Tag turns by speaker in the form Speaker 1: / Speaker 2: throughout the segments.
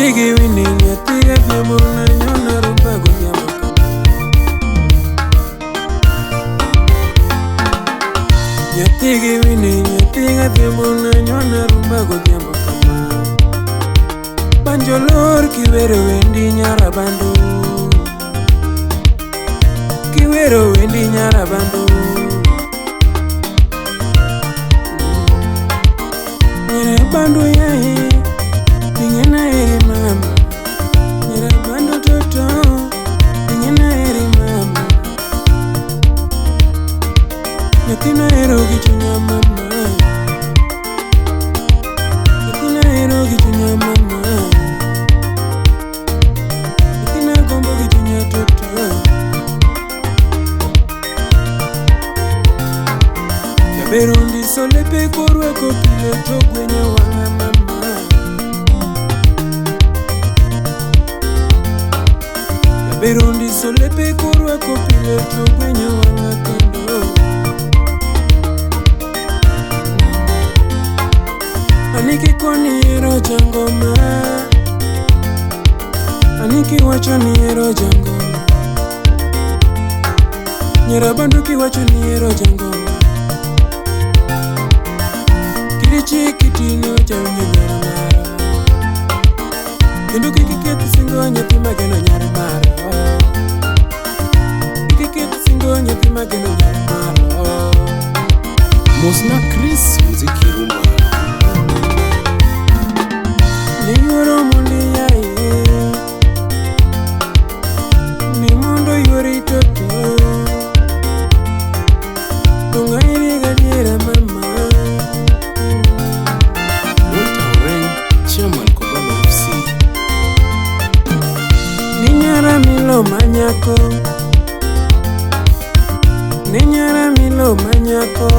Speaker 1: Nyathi gi wini nyathi adhiambo nanyona rumba godhiambo kama. Nyathi gi wini nyathi adhiambo nanyona rumba godhiambo kama. Banjo lor kiwero wendi nyara bandu. Kiwero wendi nyara bandu. Nyara bandu yae ingena eri mama. Nyara bandu toto ingena eri mama. Nyathina ero gi chunya mama. Nyathina ero gi chunya mama. Nyathina gombo gi chunya toto. Jaber ondiso lepe korwako pile to gwenyo wang'a mama. Jaber ondiso lepe korwako pile to gwenyo wang'a kendo. Aniki koni ero jangoma. Aniki wacho ni ero jangoma. Nyara bandu kiwacho ni ero jangoma. Kirichi kitino chawinjo nyar maro. Kendo kik iketh singo nyathi mageno nyar maro. Kik iketh singo nyathi mageno nyar maro.
Speaker 2: Mosna Chris muziki rumba.
Speaker 1: Ni yuoro mondi yaye. Ni mondo yuori toto. Donga iri gadiera mama.
Speaker 2: Walter Oreng, Chairman Kogalo FC.
Speaker 1: Ni nyara milo manyako. Ni nyara milo manyako.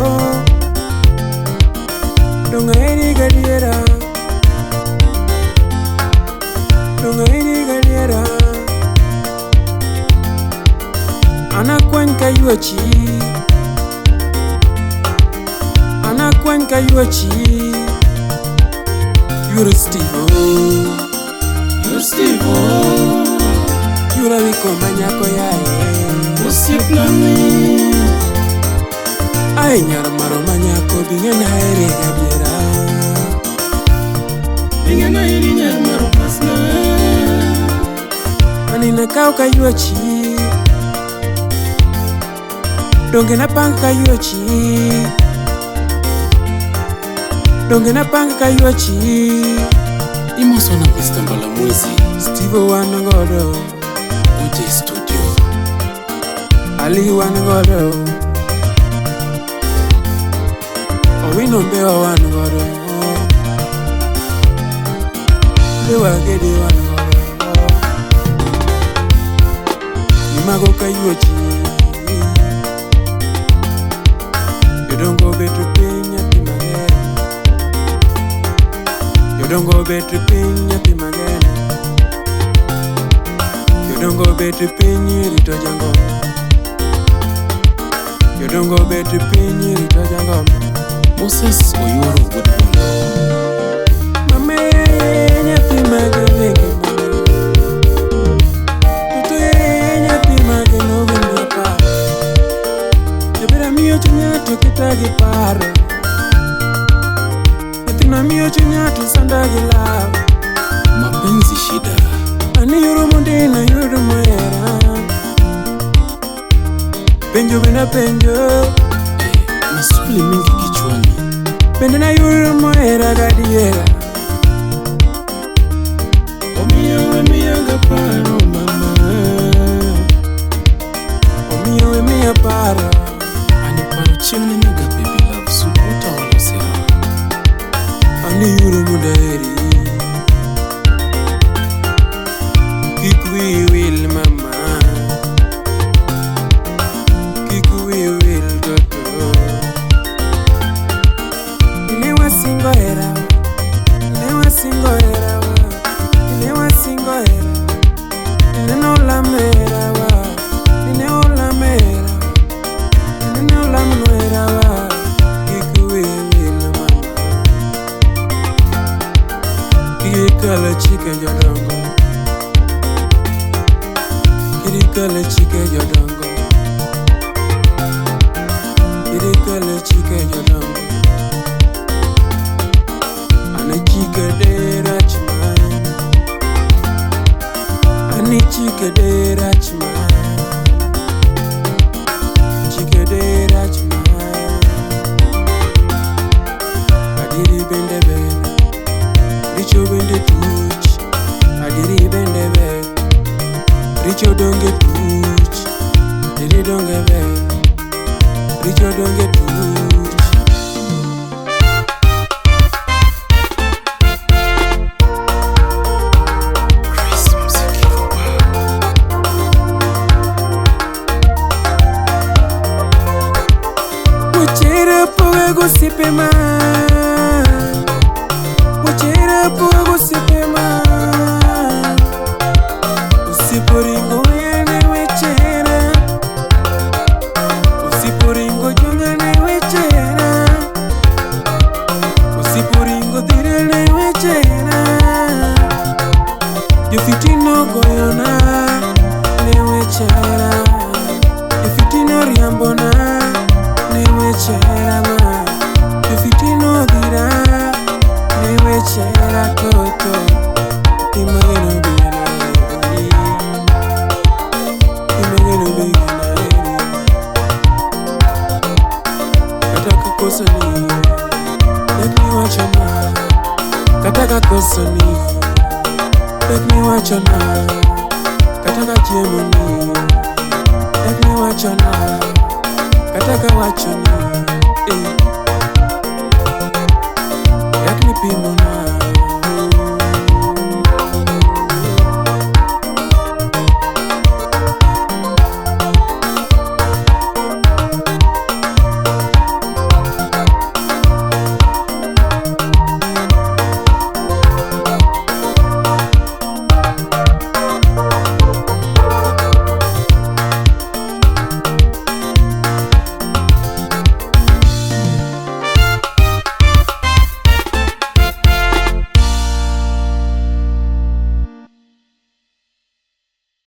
Speaker 1: Donga iri gadiera. Donga iri gadiera. Anakwany ka yuochi. Anakwany ka yuochi. Yuoro Steve o.
Speaker 2: Yor Steve o.
Speaker 1: Yuoro wiko manyako yae.
Speaker 2: Osiepna ni.
Speaker 1: Ai nyar maro manyako bing'ena here gadiera.
Speaker 2: Ing'ena iri nyar maro pasna.
Speaker 1: Anina kaw ka yuochi. Donge napang ka yuochi. Donge napang ka yuochi.
Speaker 2: Imosona Mr. Mbalamwezi.
Speaker 1: Steve wan godo.
Speaker 2: OJ Studio.
Speaker 1: Ali wan godo. Owino Mbewa wan godo. Mbewa Gede wan godo. Nimago ka yuochi. Jodongo obeto piny nyathi mageno. Jodongo obeto piny nyathi mageno. Jodongo obeto piny rito jangoma. Jodongo obeto piny rito jangoma.
Speaker 2: Moses Oyuoro wuod Bondo.
Speaker 1: Mama nyathi mageno e ngimana. Toto nyathi mageno winjo paro. Jaber amiyo chunya to kita gi paro. Nyathina miyo chunya to sanda gi law.
Speaker 2: Mapenzi shida.
Speaker 1: Ani yoro mondi nayudo mahera. Penjo bende apenjo.
Speaker 2: Maswali mingi kichwani.
Speaker 1: Bende nayudo mahera gadiera.
Speaker 2: Omiyo we miyaga paro mama.
Speaker 1: Omiyo we miya paro.
Speaker 2: Ani paro chieng' nenoga baby love subuta walosera.
Speaker 1: Ani yuro mondo aheri. Kik wiyi wil mama. Kik wiyi wil toto. Ne wasingo hera. Ne wasingo hera wa. Ne wasingo hera. Ne olamo hera wa. Ne olamo hera. Ne olamo hera wa. Kik wiyi wil mama. Kik ikalo chike jodongo. jodongo. Kirikale chike jodongo. Kirikale chike jodongo. Ane chike derach ma. Ane chike derach ma. Chike derach ma. Adiri bende ber, richo bende tuch. Adiri bende ber, richo donge tuch. Adiri donge ber, richo donge tuch.
Speaker 2: Chris Mziki Kuba.
Speaker 1: Wechera poga gosiepe ma. Wechera poga gosiepe ma. Osiporingo wene wechera. Osiporingo jong'ane wechera. Osiporingo dhirane wechera. Jofitino goyona ne wechera. Jofitino riambona ne wechera ma. Jofitino dhira ne wechera toto. Imagino bigana eri. Imagino bigana eri. Kata kakoso ni tek miwachona. Kata kakoso ni tek miwachona. Kata kachiemo ni tek miwachona. Kata kawacho ni eh. Yak nipimona.